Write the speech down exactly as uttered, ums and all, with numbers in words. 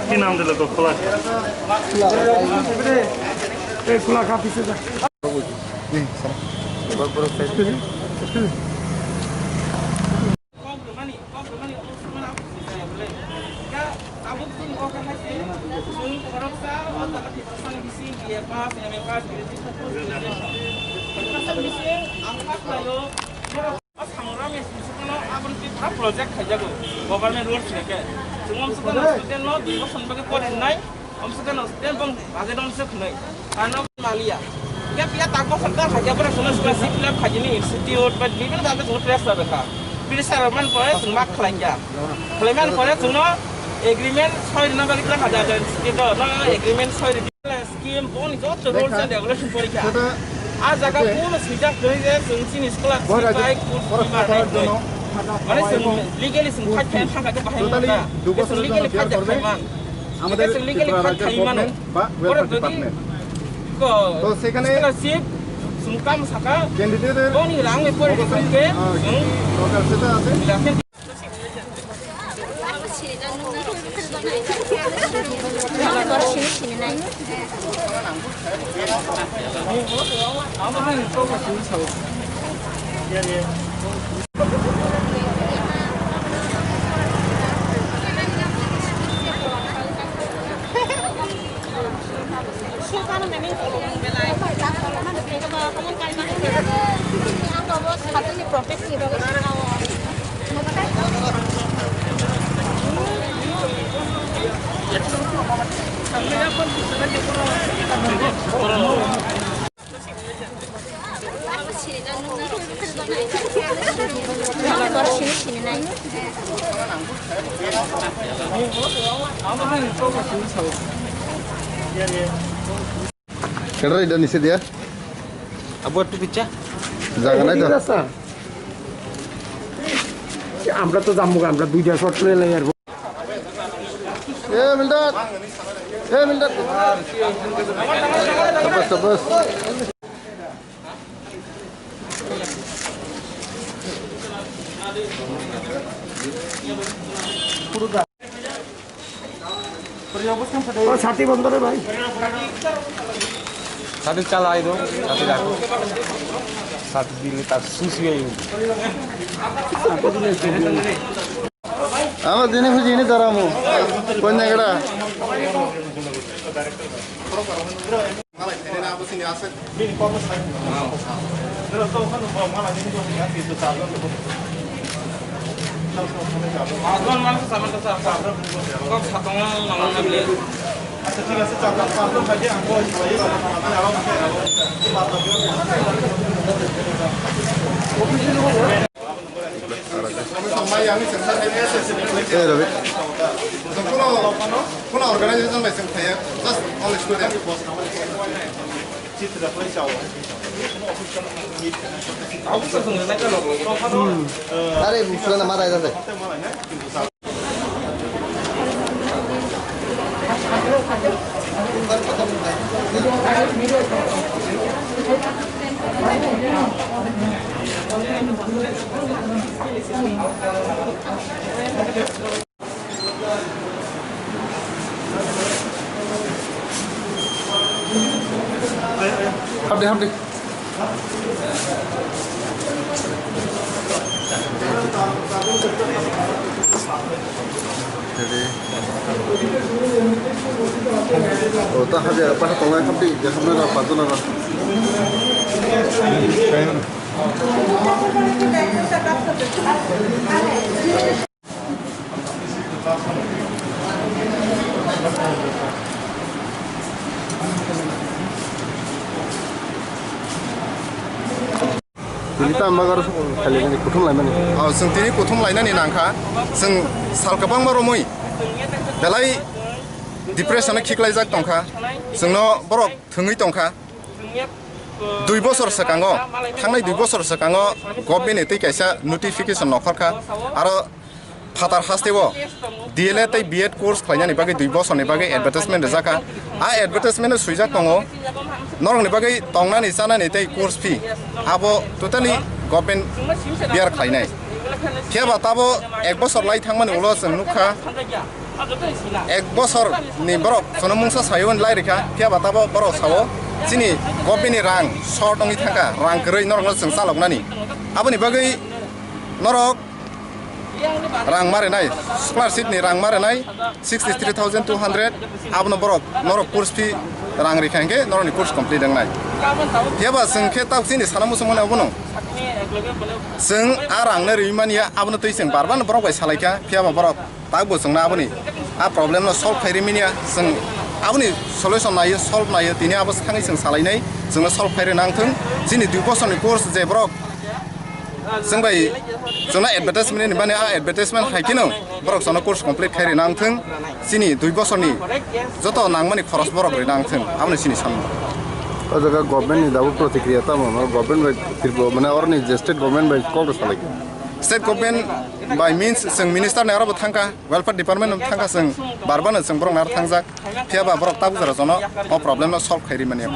কি নাম দিলে তো খোলা? এই খোলা কাপ দিছে যা। Kok rwmani, kok rwmani obo sumana obo swijaya bwle. Ya, tabuk chwng kok hai se, chwng khoroksa o jaga Tiprasani bising B A pass, M A pass, graduation, post graduation. Tiprasani bising ang pass khlaio, borok o Sangram S T school-o aboni twi phara project khaijago, government rules ni khe. Chwng omswkano student-no dui bosor ni bagwi porinai. Omswkano student bong budget omswk hwnwi. Ano maliya. Hingke piya tak bosor ta khaikya borok sono scholarship fill up khaikini institute ba bibhinno jaga chwngno pressure rwkha. Pressure rwmani pore chwng ma khlaikya. Khlaiman pore chwngno agreement soi rwna bagwi khlai kha jaga institute no agreement soi rwdi. Scheme boni joto rules and regulation porikha. A jaga puno swijak kwrwi je chwng chini scholarship bai kursi ba rek noi. Mane chwng legally chwng khaikya thangkha khe bahai mokha. Chwng legally khaikya khaimang. আমাদের ত্রিপুরা রাজ্যের গভর্নমেন্ট বা welfare department. তো সেখানে scholarship sungtam saka ক্যান্ডিডেটের boni rang ni pore অবস্থা, আহ, sung দরকার সেটা আছে। Kedra ida nisi dia? Abo tu picha. Jaga nai to. আমরা তো যাবো, আমরা দুইটা শট প্লে লাই আর এ মিল্টন, এ মিল্টন। সাবাস, সাবাস। ও ছাতি বন্ধ রে ভাই। ছাতি চালা আই দো, ছাতি রাখো। ছাতি দিলে তার Susi I. Amo dini huji ini daramu. Konya kera. Hey, Ravi. Kono, kono organization bai sing thaya, just only student. Are, buchla na mata ida. Hapdi, hapdi. O, ta hapdi, paha tonglai hapdi, je hapna ra, pajana ra. Tini tamo bagwi khailai mani, kuthum lai mani. O, chwng tini kuthum lainani nangkha. Chwng sal kwbangma romwi belai depression-o khiklaijak tongkha. Chwngno borok thwngwi tongkha. Dui bosor swkango, thangnai dui bosor swkango government ni twi kaisa notification nokhorkha, aro phatar hasteo D L Ed tei B Ed course khlainani bagwi dui bosorni bagwi advertisement rijak kha. A advertisement-o swijak tongo, norokni bagwi tongnani, chanani tei course fee abo totally government bear khlainai. Phiya ba tabo ek bosor lai thangmani ulo chwng nukha, ek bosor ni borok sono mungsa sayo hwnwi lai rikha, phiya ba tabo borok sao chini government ni rang short wngwi thangkha, rang kwrwi norokno chwng chaloknani. Aboni bagwi norok rang ma rwnai, scholarship ni rang ma rwnai, sixty three thousand two hundred, abono borok norok course fee rang rikha hinkhe norokni course complete wngnai. Phiya ba chwng khe tabuk chini sana muchung mano abono. Chwng a rang no rwi manya, abono twi chwng bar bar no borok bai salai kha, phiya ba borok tabuk bo chwngno aboni a problem no solve khai rwi manya. Chwng aboni solution naio, solve naio, tini abo swkangwi chwng salai nai, chwngno solve khai rwi nang thung. Chini dui bosor ni course je borok chwng bai chwngno advertisement ni mani, a advertisement hai kheno borok chwngno course complete khai rwi nang thung. Chini dui bosor ni joto nangmani khoros borok rwi nang thung, abono chini samung. O jaga government ni dabu protikriya tamo, government bai Tripura, mane oroni je state government bai kok salai kha. State government bai means chwng minister ni aro bo thangkha, welfare department ni thangkha, chwng bar bar no chwng borok naro thangjak, phiya ba borok tabuk jora jono o problem no solve khai rwi manya.